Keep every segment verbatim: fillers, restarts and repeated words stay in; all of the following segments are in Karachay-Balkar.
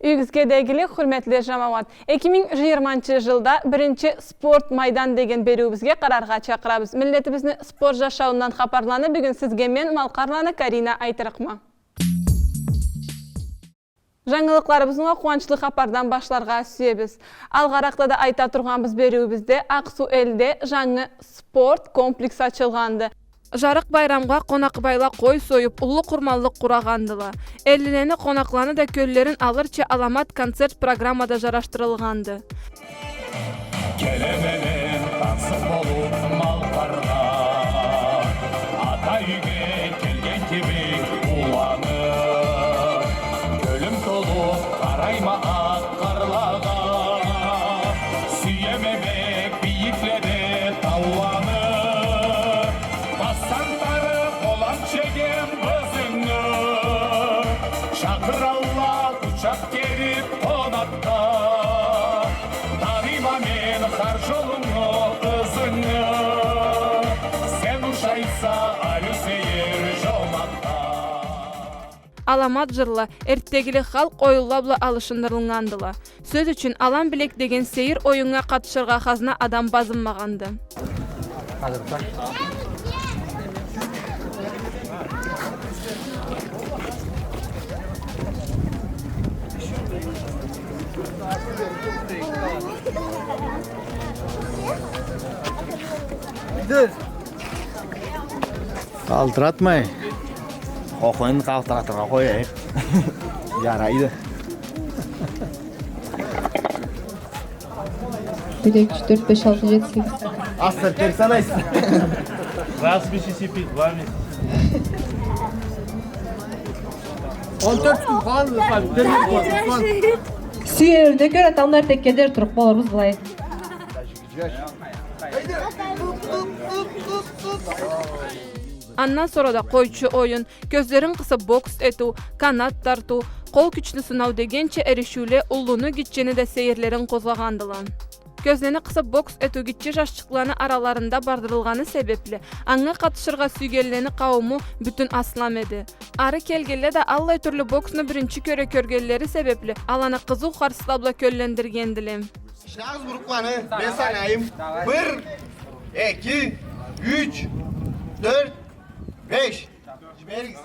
Юйюгюзге игилик, хурметли жамауат. Эки минг жыйырманчы жылда биринчи «Спорт майдан» деген бериуюбюзге къараргъа чакъырабыз. Миллетибизни спорт жашауундан хапарланы бюгюн сизге мен, Малкъарланы Карина, айтырыкъма. Жангылыкъларыбызны къууанчлы хапардан башларгъа сюебиз. Алгъаракъда да айта тургъанбыз бериуюбюзде, Акъ-Суу элде жангы спорт комплекс ачылгъанды. Жарыкъ байрамгъа къонакъбайла къой союп, уллу къурманлыкъ къурагъандыла. Эллилени, къонакъланы да кёллерин алырча аламат концерт программа да жарашдырылгъанды. Келеме мен тансыкъ болуп Малкъаргъа, ата юйге келген кибик уланып, кёлюм толуп къарайма акъ къарлагъа. Сюеме бек бийикледе тауланы, бассанг, тарыкъ болам чегем ызынгы. Чакъыралла учакъ келип къонакъгъа, таныйма мен хар жолунгу, ызынгы. Сен ушайса ариу сейир жомакъгъа. Аламат жырла, эрттегили халкъ оюнла бла алышындырылгъандыла. Сёз ючюн, «Алан билек» деген сейир оюннга къатышыргъа хазна адам базынмагъанды. Къалтыратмай. Къокъуйун къалтыратыргъа къояйыкъ. Жарайды. Бир, эки, юч, тёрт, беш, алты, жети, сегиз. Астыр, терк санайсыз. Раз Миссисипи, два Миссисипи. Он тёрт кюн къалды, бир кюн. Сюерине кёре, тамбла эртденнге дери туруп къалырбыз былай. Андан сора да къойчу оюн, кёзлерин къысып бокс этиу, канат тартыу, къол кючню сынау дегенча эришиуле уллуну, гитчени да сейирлерин къозгъагъандыла. Кёзлени къысып бокс этиу гитче жашчыкъланы араларында бардырылгъаны себепли, анга къатышыргъа сюйгенлени къаууму бютюн аслам эди. Ары келгенле да аллай тюрлю боксну биринчи кере кёргенлери себепли, аланы къызыу харсла бла кёллендиргендиле. Шыдагъыз, урукъланы, мен санайым. Бир, эки, юч, тёрт, беш. Жиберигиз.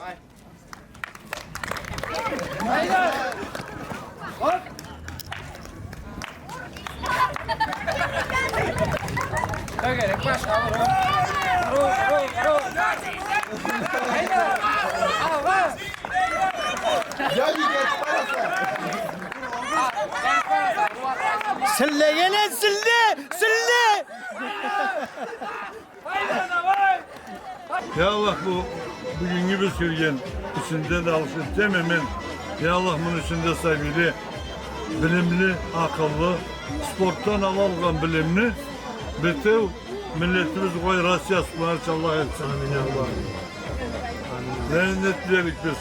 Силле, келе, силле, силле! Я Аллах, бу бюгюннгю биз кёрген ичинде да алгъыш этеме мен. Я Аллах, муну ичинде сабийле билимли, акъыллы, спортдан алалгъан билимни бютеу миллетибиз, къой, Россия сукъланырча Аллах этсин. Амин, я Аллах. Не, не тилерик биз?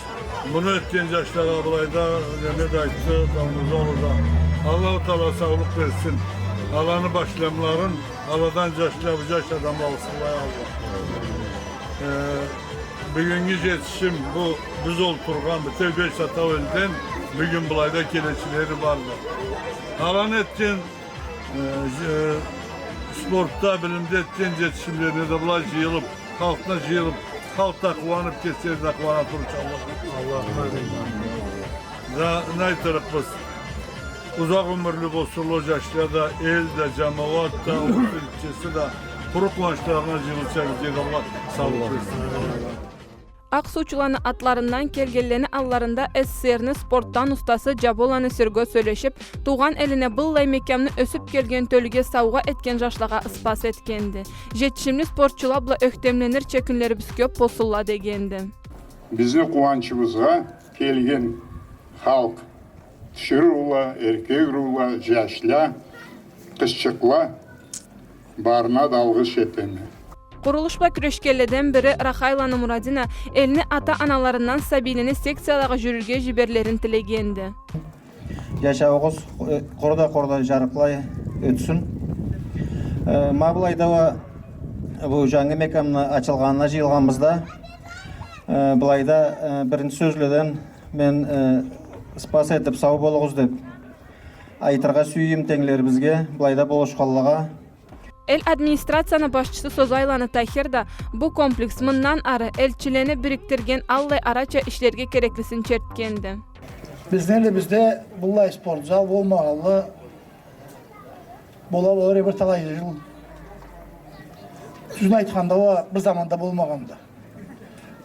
Муну этген жашлагъа былайда, неме да айтды, Далмурза улу да. Аллаху Тагъала саулукъ берсин. Аланы башламларын, аладан жашла, бу жаш адамла алсынла, я Аллах. Э, бюгюннгю жетишим, бу биз олтургъан бютеу беш-алты элден бюгюн былайда келечилери барды. Аланы этген Э, ж-, э, спортда, билимде этген жетишимлерине да былай жыйылып, халкъ да жыйылып, халкъ да къууанып, кеслери да къууана турурча Аллах. Аллахым амин. Да, не айтырыкъбыз? Узакъ ёмюрлю болсунла жашла да, эл да, жамауат да, ол да, къуру къууанчларына жыйылырча бизге да Аллах саулукъ берсин. Акъ-суучуланы атларындан келгенлени алларында СССР-ни спортдан устасы Жаболаны Серго сёлешип, туугъан элине, быллай мекямны ёсюп келген тёлюге саугъа этген жашлагъа ыспас этгенди. Жетишимли спортчула бла ёхтемленирча кюнлерибиз кёп болсунла дегенди. Бизни къууанчыбызгъа келген халкъ, тиширыула, эркегирыула, жашла, къызчыкъла, барына да алгъыш этеме. Къурулуш бла кюрешгенледен бири Рахайланы Мурадина элни ата-аналарындан сабийлени секциялагъа жюрюрге жиберирин тилегенди. Жашауугъуз, э, къуру да къуру да жарыкълай ётсюн. Э, ма былайда уа бу жангы мекямны ачылгъанына жыйылгъанбыз да, э, былайда, э, биринчи сёзледен мен, э, ыспас этип, сау болугъуз деп айтыргъа сюеме тенглерибизге, былайда болушханлагъа. Эл администрацияны башчысы Созайланы Тахир да бу комплекс мындан ары элчилени бирикдирген аллай арача ишлерге кереклисин чертгенди. Бизни элибизде быллай спортзал болмагъанлы бола болур бир талай жыл. Тюзюн айтханда, ол бир заманда болмагъанды.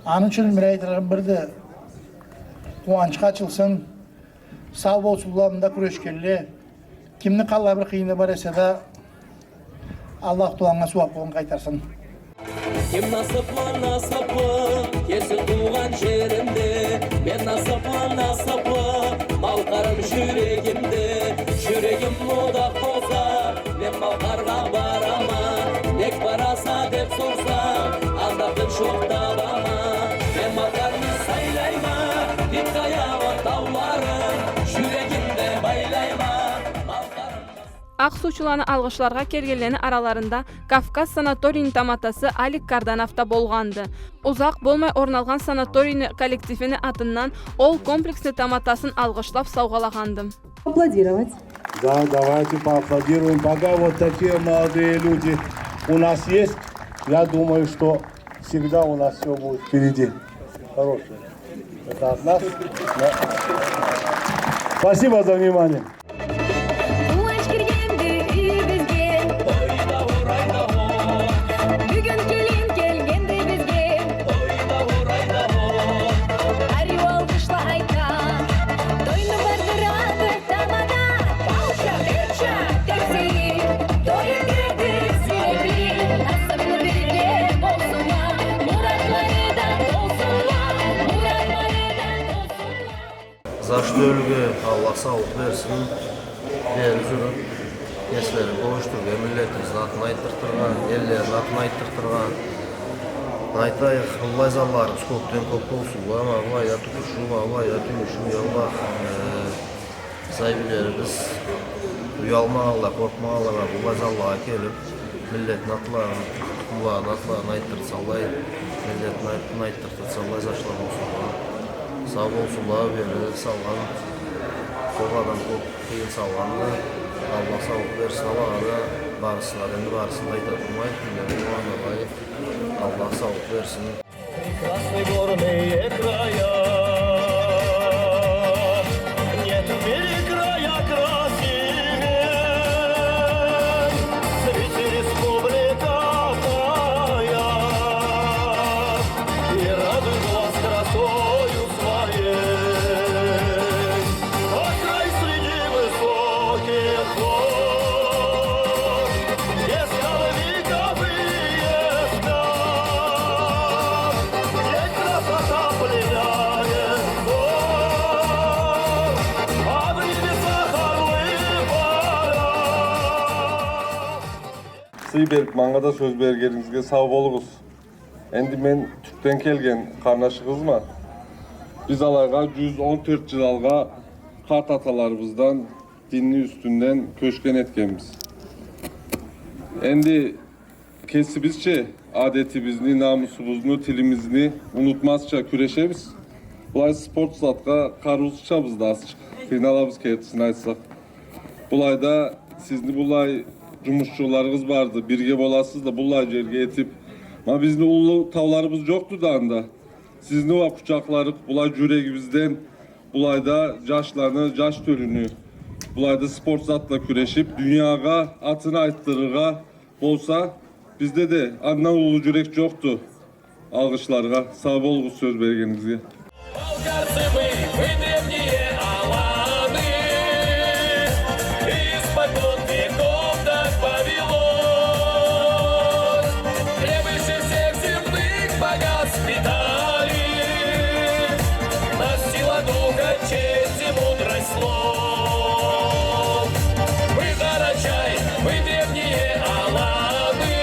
Аны ючюн мен айтырыгъым бирди: къууанчха ачылсын, сау болсунла мында кюрешгенле. Кимни къаллай бир къыйыны бар эсе да, Аллах Таала анга сууаплыгъын къайтарсын. Ким насыплы, насыплы, кеси туугъан жеринде? Мен насыплы, насыплы, Малкъарым жюрегимде. Жюрегим мудах болса, мен Малкъаргъа барама. Нек бараса деп сорса, анда тынчлыкъ табама. Мен Малкъарны сайлайма, бийик къаялы тауларын жюрегимде байлайма. Малкъарым. Акъ суучуланы алгъышларгъа келгенлени араларында Кавказ санаторийни таматасы Алик Карданов да болгъанды. Узакъ болмай орналгъан санаторийни коллективини атындан ол комплексни таматасын алгъышлап саугъалагъанды. Аплодировать. Да, давайте поаплодируем. Пока вот такие молодые люди у нас есть, я думаю, что всегда у нас всё будет впереди. Хорошее. Это от нас. Да. Спасибо за внимание. Къууанч киргенди юйюбюзге. Бюгюн келин келгенди бизге. Ариу алгъышла айта. Тойну бардырады тамада. Балча, берча, тепсейик. Тойну бирди сюекли. Насыплы бирге болсунла. Муратлары да толсунла. Муратлары да толсунла. Заш тёлюге Аллах саулукъ берсин. Бери жюрюп, неслерин кёчюртюрге, миллетибизни атын айтдыртыргъа, эллерини атын айтдыртыргъа. Айтайыкъ, быллай залларыбыз кёбден кёп болсунла, ма былайда тутушуу, ма былайда тюйюшүү, я Аллах, э, сабийлерибиз уялмагъанлай, къоркъмагъанлай, быллай заллагъа келип, миллетни атларын, тукъумларыны атларын айтдыртсалла, миллетни атын айтдыртсалла, зашла болсунла. Сау болсунла, бери салгъан, кёп адам кёп къыйын салгъанды. Аллах саулукъ берсин алагъа да, барысына да, энди барысын да айта турмай, кимлени болгъанына да, Аллах саулукъ берсин. Прекрасны горные края, нет в мире края красивей. Свети, республика моя, и радуй глаз красою своей. О, край среди высоких гор, где скалы вековые, Сый берип, манга да сёз бергенигизге сау болугъуз. Энди мен Тюркден келген къарнашыгъызма. Биз алайгъа жюз он тёрт жыл алгъа къарт аталарыбыздан динни юсюнден кёчген этгенбиз. Энди кесибизча адетибизни, намысыбызны, тилибизни унутмазча кюрешебиз. Былай спорт затха къарыусузчабыз да азчыкъ. Къыйналабыз, кертисин айтсакъ. Былайда сизни былай жумушчуларыгъыз барды, бирге боласыз да, былай жерге этип. Ма бизни уллу тауларыбыз жокъду да анда. Сизни уа къучакъларыкъ, былай жюрегибизден, былайда жашланы, жаш тёлюню, былайда спорт затла кюрешип, дуниягъа атын айтдырыргъа болса, бизде да андан уллу жюрек жокъду. Алгъышларгъа, сау болугъуз сёз бергенигизге. Балкарцы мы, мы древние аланы, испокон веков так повелось. Превыше всех земных богатств питали нас сила духа, честь и мудрость слов. Мы Къарачай, мы древние аланы,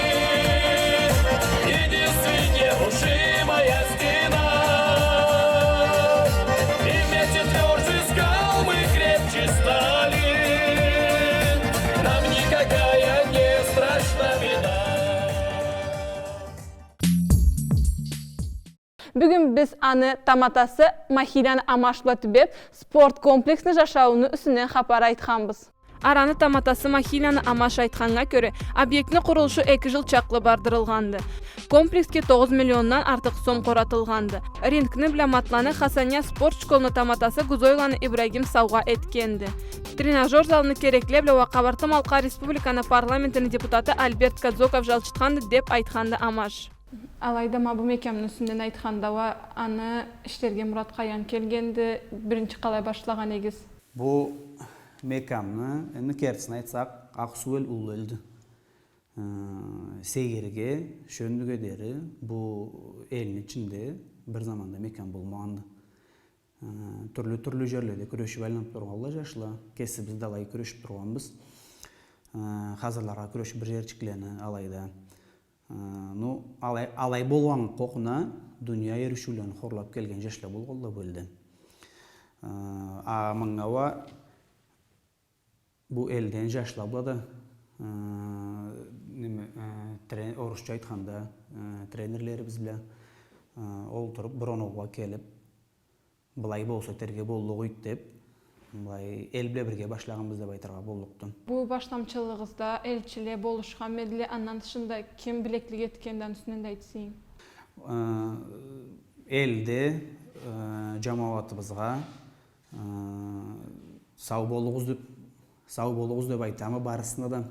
единственная нерушимая стена. Бюгюн биз аны таматасы Махийланы Амаш бла тюбеп, спорт комплексни жашаууну юсюнден хапар айтханбыз. Араны таматасы Махийланы Амаш айтханнга кёре, объектни къурулушу эки жыл чакълы бардырылгъанды. Комплексге тогъуз миллиондан артыкъ сом къоратылгъанды. Рингни бла матланы Хасанья спорт школну таматасы Гузойланы Ибрагим саугъа этгенди. Тренажёр залны керекле бла уа Къабарты-Малкъар Республиканы парламентини депутаты Альберт Кадзоков жалчытханды, деп айтханды Амаш. Алайда, ма бу мекямны юсюнден айтханда уа, аны ишлерге мурат къайдан келгенди, биринчи къалай башлагъан эдигиз? Бу мекямны, энди кертисин айтсакъ, Акъ-Суу эл уллу элди. Э, сегирге, шёндюге дери бу элни ичинде бир заманда мекям болмагъанды. Э, тюрлю-тюрлю жерледе кюрешип айланып тургъанла жашла, кесибиз да алай кюрешип тургъанбыз. Э, хазырларгъа кюрешип бир жерчиклени алайда. Э, ну, алай, алай болгъан къокъуна дуния эришиулени хорлап келген жашла болгъанла бу элден. Э, а манга уа бу элден жашла бла да, э, неме, э, тре-, орусча айтханда, э, тренерлерибиз бла, э, олтуруп, бир оноугъа келип, былай болса этерге боллукъ эди деп, былай эл бла бирге башлагъанбыз деп айтыргъа боллукъду. Бу башламчылыгъызда элчиле болушханмы эдиле, андан тышында ким билеклик этгенди, аны юсюнден да айтсанг? Э, элде, э, жамауатыбызгъа, э, сау болугъуз деп, сау болугъуз деп айтама барысына да,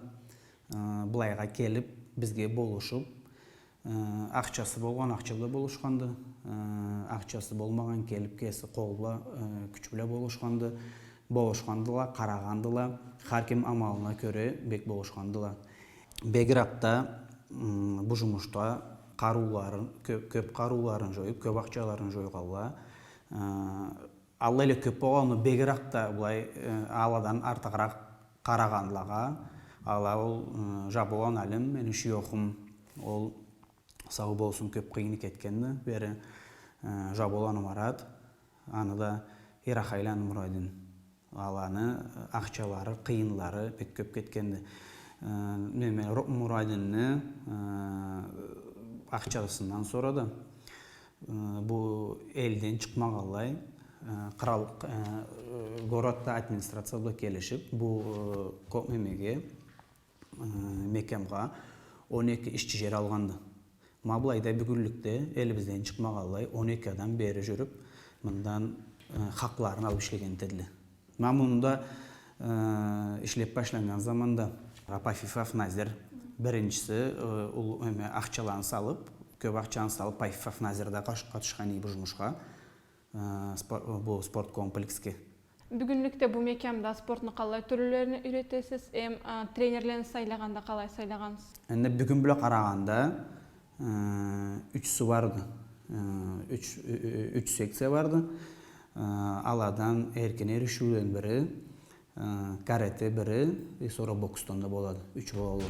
э, былайгъа келип, бизге болушуп, э, ахчасы болгъан ахча бла болушханды, э, ахчасы болмагъан келип кеси къол бла, э, кюч бла болушханды, болушхандыла, къарагъандыла, хар ким амалына кёре бек болушхандыла. Бегирек да, м, бу жумушда къарыуларын, кё-, кёп къарыуларын жоюп, кёп ахчаларын жойгъанла, э, алай эле кёп болгъанды, бегирек да былай, э, аладан артыгъыракъ къарагъанлагъа, ала ол, э, Жаболаны Алим, мени шуёхум, ол сау болсун, кёп къыйыны кетгенди бери, э, Жаболаны Марат, аны да Ирахайланы Мурадин. Аланы, э, ахчалары, къыйынлары бек кёп кетгенди. Э, неме, Ро-, Мурадинни, э, ахчасындан сора да, э, бу элден чыкъмагъанлай, э, къырал, э, городда администрация бла келишип, бу, э, ко-, немеге, э, мекямгъа он эки ишчи жер алгъанды. Ма былайда бюгюнлюкде элибизден чыкъмагъанлай он эки адам бери жюрюп, мындан, э, хакъларын алып ишлеген этедиле. Ма мунда, э, ишлеп башланнган заманда Пафифов Назир биринчиси, э, уллу, эме, ахчаланы салып, кёп ахчаны салып, Пафифов Назир да къатыш-, къатышхан эди бу жумушха, э, спор-, бу спорт комплексге. Бюгюнлюкде бу мекямда спортну къаллай тюрлюлерине юйретесиз, эм, э, тренерлени сайлагъанда къалай сайлагъансыз? Энди бюгюн бла къарагъанда, э, ючюсю барды. Э, юч, ю-, ю-, юч секция барды. Э, аладан эркин эришиуден бири, э, каратэ бири, э, сора боксдан да болады. Юч болады.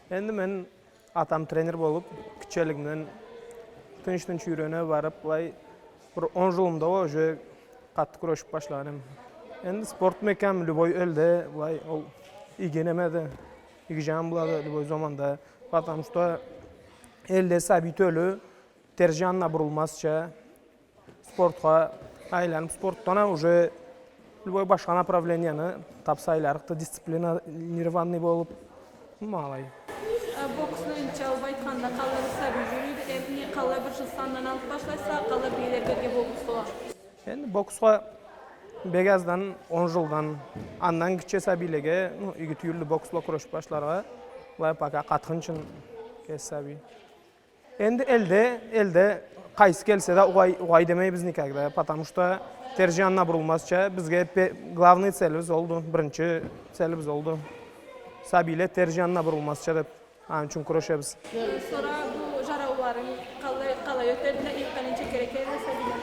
Энди мен атам тренер болуп, гитчелигимден тынч-тынч юйрене барып, былай бир он жылымда уа уже къаты кюрешип башлагъан эдим. Энди спорт мекям любой элде былай ол иги немеди, иги жаны болады любой заманда. Потому что элде сабий тёлю, терс жанына бурулмазча, спортха айланып, спортдан а уже любой башха направлениени тапса айларыкъды, дисциплинированный болуп, ма алай. Э, боксну энчи алып айтханда, къаллай бир сабий жюрюйдю, эм не къаллай бир жыл сандан алып башлайса, къаллай бир ерлерге боксха? Энди боксха бек аздан он жылдан, андан гитче сабийлеге, ну, иги тюйюлдю бокс бла кюрешип башларгъа, былай пока къатхынчын кеси сабий. Энди элде, элде къайсы келсе да угъай, угъай демейбиз никогда, потому что терс жанына бурулмазча, бизге пе-, главный целибиз олду, биринчи целибиз олду. Сабийле терс жанына бурулмазча деп, аны ючюн кюрешебиз. Сора бу жарауларынг къалай, къалай ётедиле, ыйыкъгъа ненча кере келеди сабийле?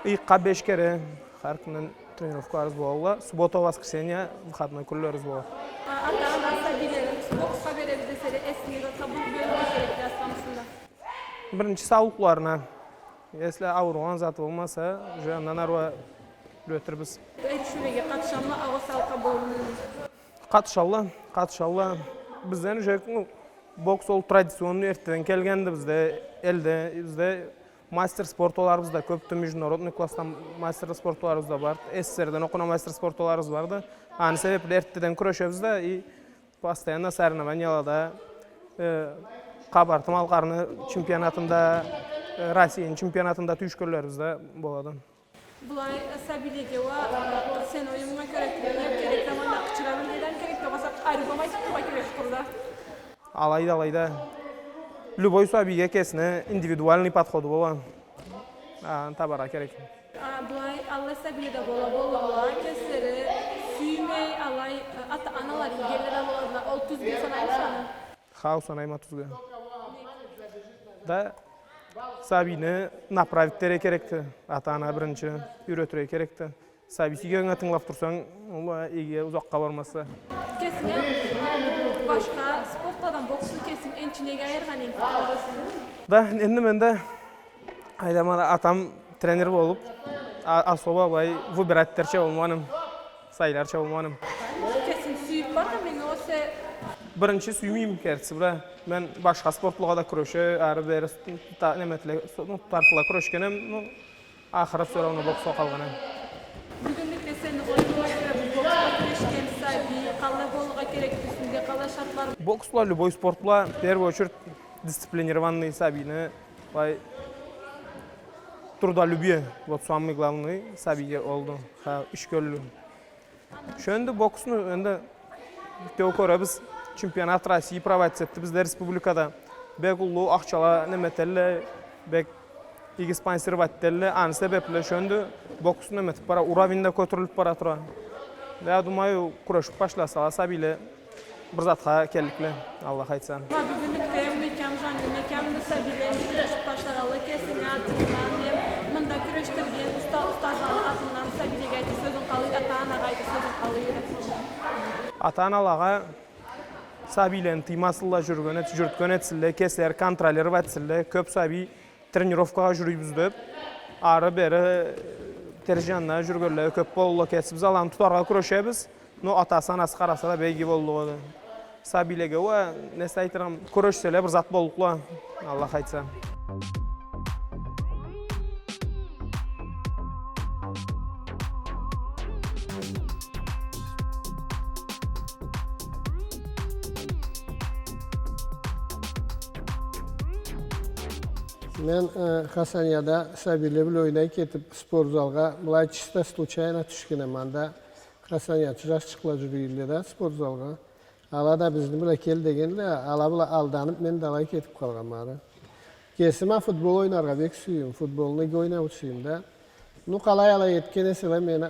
Ыйыкъгъа беш кере, хар кюнден тренировкаларыбыз болады. Суббота, воскресенье, выходной кюнлерибиз болады. А, ата-ана сабийлерин боксха беребиз десе да, эсинге да табыл бёлюп, Биринчи саулукъларына, если ауругъан зат болмаса, уже андан ары уа юретирбиз. Эришиулеге къатышамыла, огъесе алкъа болмаймы? Къатышалла, къатышалла. Бизден уже, ну, бокс ол традиционный, эртеден келгенди бизде, элде, бизде мастер спорталарыбыз да кёпдю, международный классдан мастер спорталарыбыз да барды. СССР-ден окъуна мастер спорталарыбыз барды. Аны себепли эртеден кюрешебиз да, и постоянно соревнованиялада, э, Къабарты-Малкъарны чемпионатында, э, Россияны чемпионатында тюйюшгенлерибиз да болады. Былай, э, сабийлеге уа, э, сен оюмунга кёре, тренер керек заманда къычыра билген адам керек, огъесе ариу болмай турургъа керек къурда. Алайда, алайда. Любой сабийге кесине индивидуальный подходу бола. Аны табаргъа керек. А, былай, аллай сабийле да бола, болурла, кеслери сюймей, алай, э, ата-аналары ийгенле да боладыла, ол тюзге санайсанг? Хау, санайма тюзге. Да сабийни направить этерге керекди. Ата-ана биринчи юретирге керекди. Сабий сюйгеннге тынгылап турсанг, ол иги узакъгъа бармазды. Кесинге башха спортладан боксну кесинг энчи неге айыргъан эдинг? Да, энди мен да, айдамада, атам тренер болуп, а-, особо былай выбирать этерча болмагъаным, сайларча болмагъаным. Кесинг сюйюп бардынгмы, огъесе? Биринчи сюймейме, кертиси бла. Мен башха спортлугъа да кюреше, ары-бери с-, та-, неме этиле, с-, ну, тартыла кюрешгенем, ну, ахыры всё равно боксха къалгъан эди. Бюгюнлюкде сени оюмунга кёре бу боксха кюрешген сабий къалай болургъа керек, юсюнде къалай шартлар? Бокс бла, любой спорт бла, в первую очередь, дисциплинированный сабийни, былай, трудолюбие, вот самый главный сабийге олду. Ха, ишкёллю. Шёндю боксну, энди, битеу кёребиз, чемпионат России проводить этди бизде республикада. Бек уллу ахчала неме этелле, бек иги спонсировать этелле. Аны себепли шёндю боксну неме этип бара, уровень да кётюрюлюп бара тура. Я думаю, кюрешип башласала сабийле, бир затха келликле, Аллах айтса. Ма бюгюнлюкде Мекям, Жангюл Мекямны сабийле кюрешип башлагъанла, кесинги атынгдан, эм мында кюрешдирген уста-, устазланы атындан сабийлеге айтыр сёзюнг къалай, ата-анагъа айтыр сёзюнг къалай эди? Ата-аналагъа сабийлени тыймасынла, жюрген эт-, жюрютген этсинле, кеслери контролировать этсинле, кёп сабий тренировкагъа жюрюйбюз деп, ары-бери, э, терс жанына жюргенле кёп болурла, кесибиз аланы тутаргъа кюрешебиз. Ну, атасы, анасы къараса да бек иги боллукъ эди. Сабийлеге уа, не айтырым, кюрешселе, бир зат боллукъла, Аллах айтса. Мен, э, Хасанияда сабийле бла ойнай кетип, спортзалгъа былай чисто случайно тюшгенем. Анда хасаниячы жашчыкъла жюрюйле да спортзалгъа. Ала да бизни бла кел дегенле, ала бла алданып, мен да алай кетип къалгъанма ары. Кесим а футбол ойнаргъа бек сюеме, футболну иги ойнаучусуюм да. Ну, къалай алай этген эселе, мени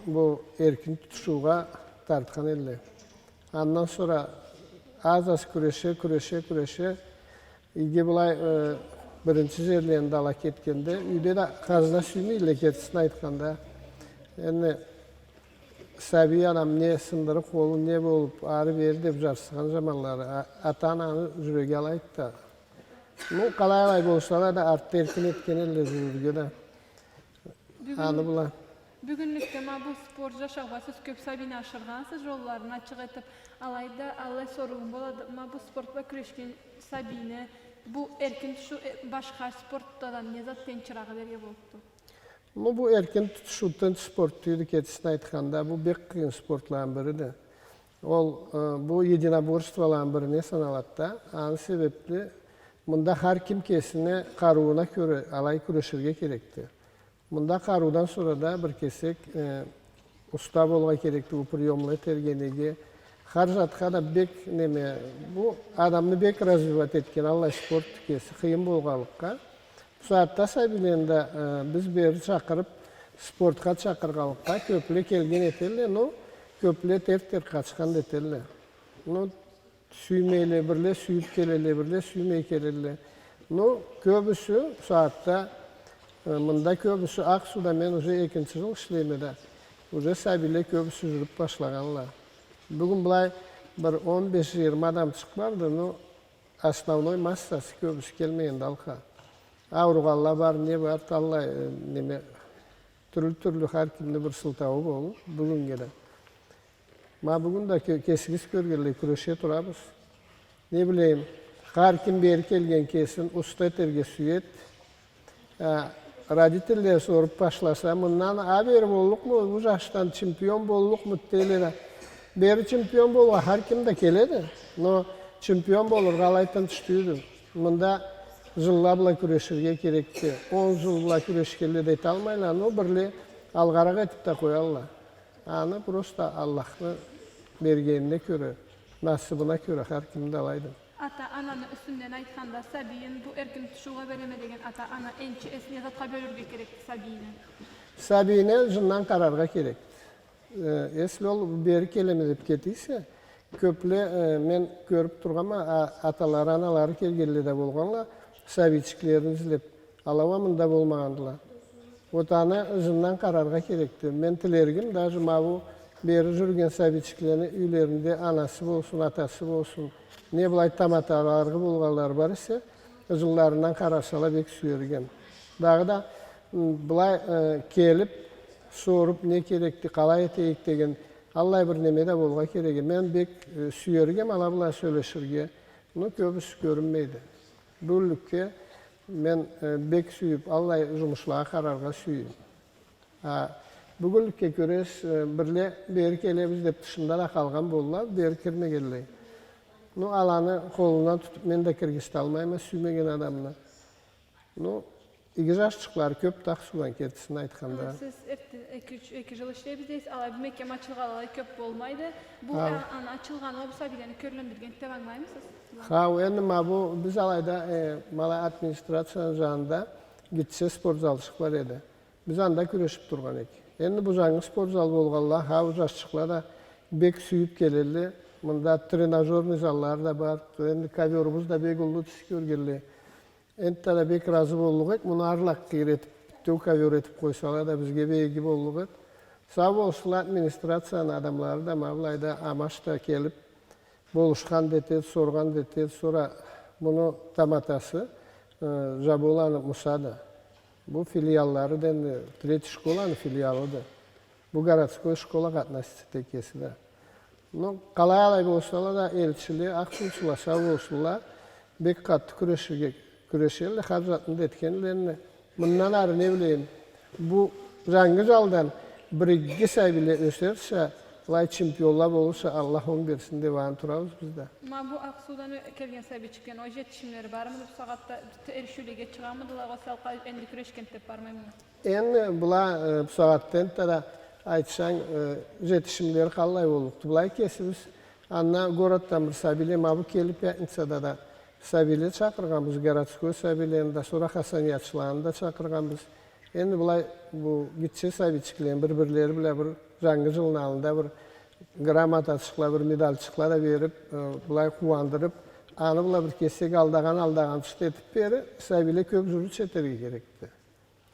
бу эркин тутушуугъа тартхан элле. Андан сора аз-аз кюреше, кюреше, кюреше, иги былай, э, биринчи жерлени да ала кетгенде, юйде да хазна сюймейле, кертисин айтханда. Энди сабий адам не сындырып къолун, не болуп, ары-бери деп жарсыгъан заманлары, а-, ата-ананы жюреги алайды да. Ну, къалай-алай болса да, артда эркин этген элле жюрюрге да. Бюгюн, аны бла. Бюгюнлюкде ма бу спорт жашаугъа сиз кёп сабийни ашыргъансыз, жолларын ачыкъ этип, алайда аллай соруум болады, ма бу спорт бла кюрешген сабийни бу эркин тутушуу, э, башха спортладан не зат тенчирагъы берге боллукъду? Ну, бу эркин тутушуу тынч спорт тюйюлдю, кертисин айтханда, бу бек къыйын спортланы бириди. Ол, э, бу единоборстволаны бирине саналады да. Аны себепли мында хар ким кесини къарыууна кёре алай кюреширге керекди. Мында къарыудан сора да бир кесек, э, уста болургъа керекди, бу приёмла этерге, неге. Хар затха да бек, неме, бу адамны бек развивать этген аллай спорт кеси, къыйын болгъанлыкъгъа. Бусагъатда сабийлени да, э, биз бери чакъырып, спортха чакъыргъанлыкъгъа кёпле келген этелле, но кёпле терк-терк къачхан да этелле. Но сюймейле, бирле сюйюп келелле, бирле сюймей келелле. Но кёбюсю бусагъатда, э, мында кёбюсю, Акъ-Сууда мен уже экинчи жыл ишлейме да, уже сабийле кёбюсю жюрюп башлагъанла. Бюгюн былай бир он беш-жыйырма адамчыкъ барды, но основной массасы кёбюсю келмегенди алкъа. Ауругъанла бар, не бар, талай, э, неме, тюрлю-тюрлю, хар кимни бир сылтауу болур, бюгюннге да. Ма бюгюн да ке-, кесигиз кёргенлей, кюреше турабыз. Не билейим, хар ким бери келген кесин уста этерге сюеди. А, родительле соруп башласа, мындан а бери боллукъму, бу жашдан чемпион боллукъму дейле да. Бери чемпион болургъа хар ким да келеди. Но чемпион болургъа алай тынч тюйюлдю. Мында жылла бла кюреширге керекди. Он жыл бла кюрешгенле да эталмайла, но бирле алгъаракъ этип да къоялла. Аны просто Аллахны бергенине кёре, насыбына кёре, хар кимни да алайды. Ата-ананы юсюнден айтханда, сабийин бу эркин тутушуугъа береме деген ата-ана энчи эс не затха бёлюрге керекди сабийни? Сабийни ызындан къараргъа керекди. Э, если ол бери келеме деп кете эсе, кёпле, э, мен кёрюп тургъанма, а, аталары, аналары келгенле да болгъанла, сабийчиклерин излеп, ала уа мында болмагъандыла. Вот аны ызындан къараргъа керекди. Мен тилеригим, даже ма бу бери жюрюген сабийчиклени юйлеринде анасы болсун, атасы болсун, не былай таматалары болгъанлары бар эсе, ызынларындан къарасала бек сюеригем. Дагъыда, м, былай, э, келип, соруп, не керекди, къалай этейик деген, аллай бир неме да болургъа керекди. Мен бек, э, сюеригем ала бла сёлеширге, но кёбюсю кёрюнмейди. Бюгюнлюкге мен, э, бек сюйюп, аллай жумушлагъа къараргъа сюйюм. А, бюгюнлюкге кёре эсе, э, бирле бери келебиз деп тышында да къалгъан болурла, бери кирмегенлей. Ну, аланы къолундан тутуп, мен да киргизталмайма сюймеген адамны. Ну, иги жашчыкълары кёп да Акъ-Суудан, кертисин айтханда. Сиз эртте-, эки, юч, эки жыл ишлейбиз дейсиз, алай бир мекем ачылгъанлай кёп болмайды. Бу, а, аны ачылгъаны бу сабийлени кёрлендирген деп ангылаймысыз? Хау, энди ма бу, биз алайда, э, ма алай администрацияны жанында гитче спортзалчыкъ бар эди. Биз анда кюрешип тургъан эдик. Энди бу жангы спортзал болгъанлай, хау, жашчыкъла да бек сюйюп келелле. Мында тренажёрный заллары да бар. Энди ковёрубуз да бек уллу, сиз кёргенлей. Энтта да бек ыразы боллукъ эдик. Муну арлакъ кийретип, битеу ковёр этип къойсала да, бизге бек иги боллукъ эди. Сау болсунла администрацияны адамлары да, ма былайда Амаш да келип, болушхан да этеди, соргъан да этеди. Сора муну таматасы, э, Жаболаны Муса да. Бу филиаллары да энди, третий школаны филиалыды. Бу городской школагъа относится этеди кеси да. Ну, къалай алай болсала да, элчиле, акъ-суучула сау болсунла, бек къаты кюреширге, кюрешелле, хар затны да этгенле. Мындан ары, не билейим, бу жангы залдан бир-эки сабийле ёсерча, былай чемпионла болурча, Аллах онг берсин деп аны турабыз биз да. Ма бу Акъ-Суудан келген сабийчиклени ол жетишимлери бармыды бусагъатда, эришиулеге чыгъамыдыла, огъесе энди кюрешген деп бармаймыла? Энди была, э, бусагъатда энтта да айтсанг, э, жетишимлери къаллай боллукъду. Былай кесибиз, анда городдан бир сабийле, ма бу келип пятницада да сабийле чакъыргъанбыз, городской сабийлени да, сора хасаниячыланы да чакъыргъанбыз. Энди былай бу гитче сабийчиклени бир-бирлери бла бир жангы жылны аллында бир грамотачыкъла, бир медальчыкъла да берип, э, былай къууандырып, аны бла бир кесек алдагъан-алдагъанчыкъ этип бери, сабийле кёп жюрюрча этерге керекди.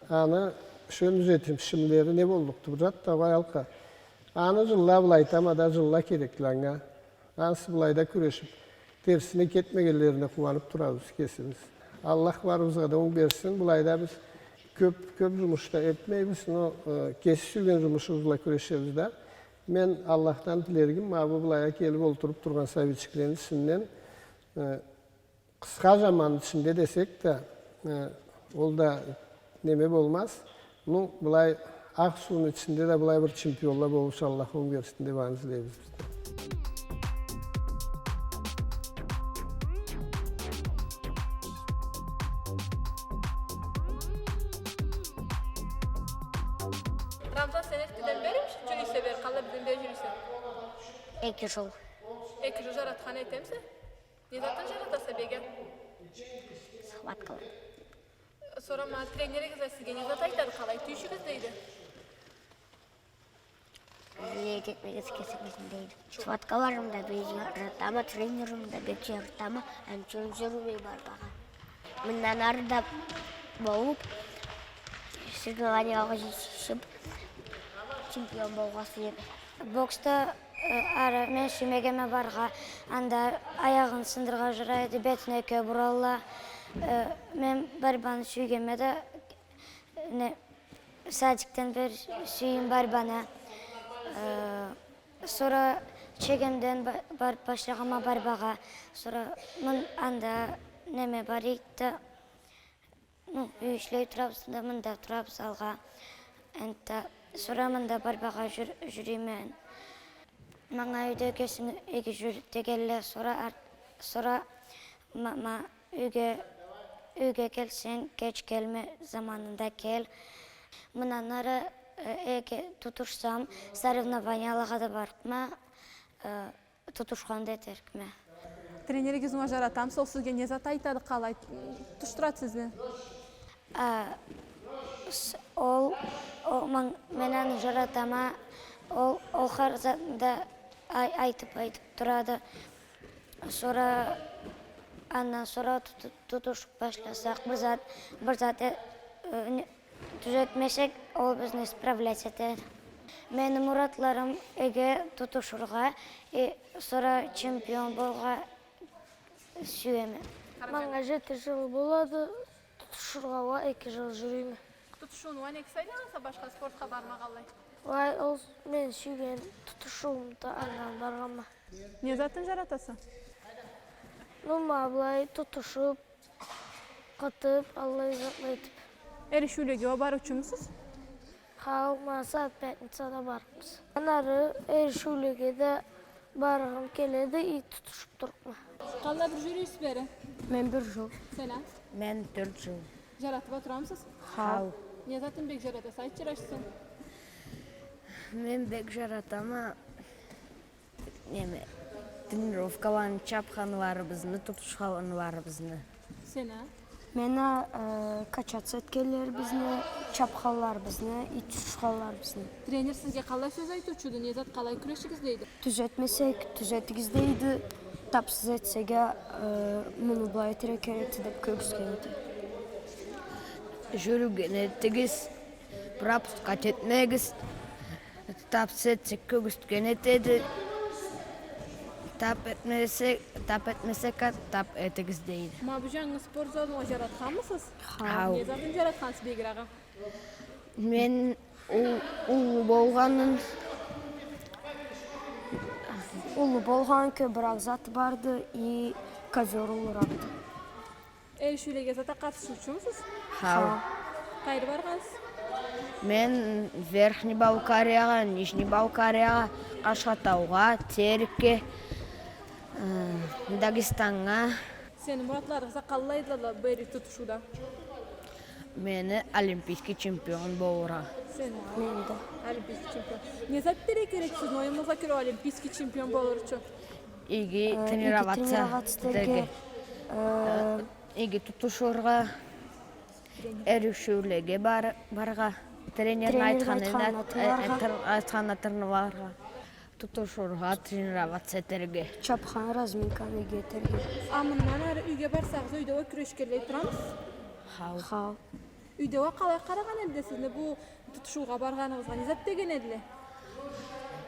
Аны шёндю жетишимлери не боллукъду, бир зат да къалгъанлыкъ. Аны жылла, былай айтама да, жылла керекди анга. Ансы былайда кюрешип, терсине кетмегенлерине къууанып турабыз кесибиз. Аллах барыбызгъа да онг берсин. Былайда биз кёп, кёп жумуш да этмейбиз, но, э, кеси сюйген жумушубуз бла кюрешебиз да. Мен Аллахдан тилеригим, ма бу былайгъа келип олтуруп тургъан сабийчиклени ичинден, э, къысха заманны ичинде десек да, э, ол да неме болмаз. Ну, былай, Акъ-Сууну ичинде да былай бир чемпионла болурча Аллах онг берсин деп аны излейбиз биз да. Рамзан, сен эртдеден бери жюрюйсе бери, къалай эртдеден бери жюрюйсе? Эки жыл. Эки жыл. Жаратхан этемисе? Не затын жаратаса бек а? Схваткала. Сора ма тренеригиз а сизге не зат айтады, къалай тюйюшюгюз дейди? Зат этмегиз кесигизни дейди. Схваткаларымда бек жаратама, тренерим да бек жаратама, анча жюрюмей бармагъа. Мындан ары да болуп, соревнованиягъа жетишип, чемпион болгъа сюеме. Боксда, э, ары мен сюймегенме баргъа, анда аягъын сындырыргъа жарайды, бетине кёп уралла. Э, мен борьбаны сюйгенме да, не, садикден бери сюйюм борьбаны. Э, сора Чегемден ба-, барып башлагъанма борьбагъа. Сора мын-, анда неме бар эди да, ну, юй ишлей турабыз да, мында турабыз алгъа. Энтда, сора мында борьбагъа жюр-, жюрюйме. Манга юйдегисин иги жюр дегенле, сора ар-, сора ма-, ма-, юйге, юйге келсенг, кеч келме, заманында кел. Мындан ары, э, эге тутушсам, соревнованиялагъа да барырма, э, тутушхан да этерикме. Тренеригиз уа жаратамысыз, ол сизге не зат айтады, къалай тутушдурады сизни? А, с-, ол, ол ман-, мен аны жаратама, ол, ол хар затны да ай-, айтып, айтып турады. Сора, андан сора туту-, тутушуп башласакъ, бир зат, бир зат, э, э, не-, тюзетмесек, ол бизни исправлять этер. Мени муратларым эге тутушургъа, э, сора чемпион болургъа сюеме. Манга жети жыл болады, тутушургъа уа эки жыл жюрюйме. Тутушууну уа нек сайлагъанса, башха спортха бармагъанлай? Уай, ол мен сюйген тутушуум да, андан баргъанма. Не затын жаратаса? Ну, ма былай тутушуп, къытып, аллай затла этип. Эришиулеге уа барыучумусуз? Хау, ма сагъат пятницада барырбыз. Анары эришиулеге да баргъым келеди, и тутушуп турурма. Къаллай бир жюрюйсюз бери? Мен бир жыл. Сен а? Мен тёрт жыл. Жаратып турамысыз? Хау. Не затын бек жаратаса, айтчы, Рашид, сен? Мен бек жаратама, неме, тренировкаланы, чапханларыбызны, тутушханларыбызны. Сен а? Мен а, э, качаться этгенлерибизни, чапханларыбызны, и тутушханларыбызны. Тренер сизге къалай сёз айтыучуду, не зат, къалай кюрешигиз дейди? Тюзетмесек, тюзетигиз дейди, тапсыз этсек а, э, муну былай этерге керекди деп кёргюзтген эди. Жюрюген этигиз, пропускать этмегиз. Тапсыз этсек, кёргюзтген этеди. Тап этмесек, тап этмесек а, тап этигиз дейди. Ма бу жангы спорт залны уа жаратханмысыз? Хау. Не затын жаратхансыз бегирек а? Мен ул-, уллу болгъанын. Уллу болгъан, кёбюрек заты барды, и ковёр уллуракъды. Эришиулеге зат а къатышыучумусуз? Хау. Хау. Къайры баргъансыз? Мен Верхний Балкариягъа, Нижний Балкариягъа, Къашхатаугъа, Терекге, э, Дагестаннга. Сени муратларынг къаллайдыла бери тутушууда? Мени олимпийский чемпион болургъа. Сени? Мени да. Олимпийский чемпион. Не зат этерге керексиз, оюмугъузгъа кёре, олимпийский чемпион болур ючюн? Иги, э, иги тренироваться, тренироваться этерге, этерге. Э, иги тутушургъа, эришиулеге бар-, барыргъа, тренерни, тренерни айтханына, айтханына тынгыларгъа, э, айтханына тынгыларгъа, тутушургъа, тренироваться этерге. Чапхан разминканы иги этерге. А мындан ары юйге барсагъыз, юйде уа кюрешгенлей турамысыз? Хау. Хау. Юйде уа къалай къарагъан эдиле сизни бу тутушуугъа баргъаныгъызгъа, не зат деген эдиле?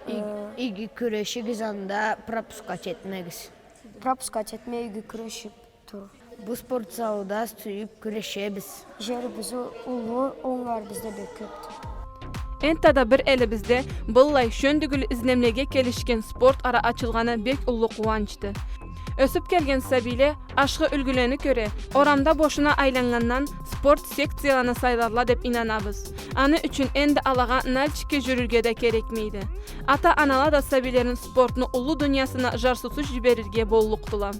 Иг-, э, иги кюрешигиз, анда пропускать этмегиз. Пропускать этмей, иги кюрешип тур. Бу спорт залда сюйюп кюрешебиз. Жерибиз у-, уллу, онгар бизде бек кёпдю. Энтда да бир элибизде быллай шёндюгюл излемлеге келишген спорт ара ачылгъаны бек уллу къууанчды. Ёсюп келген сабийле ашхы юлгюлени кёре, орамда бошуна айланнгандан спорт секцияланы сайларла деп ийнанабыз. Аны ючюн энди алагъа Нальчикге жюрюрге да керекмейди. Ата-анала да сабийлерин спортну уллу дуниясына жарсыусуз жиберирге боллукъдула.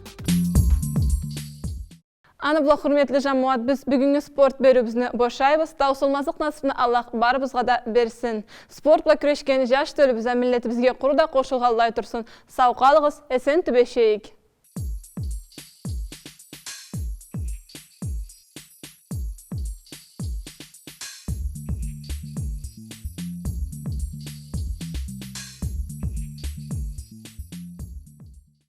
Аны бла, хурметли жамауат, биз бюгюннгю спорт бериуюбюзню бошайбыз. Таусулмазлыкъ насыпны Аллах барыбызгъа да берсин. Спорт бла кюрешген жаш тёлюбюз а миллетибизге къуру да къошулгъанлай турсун. Сау къалыгъыз, эсен тюбешейик.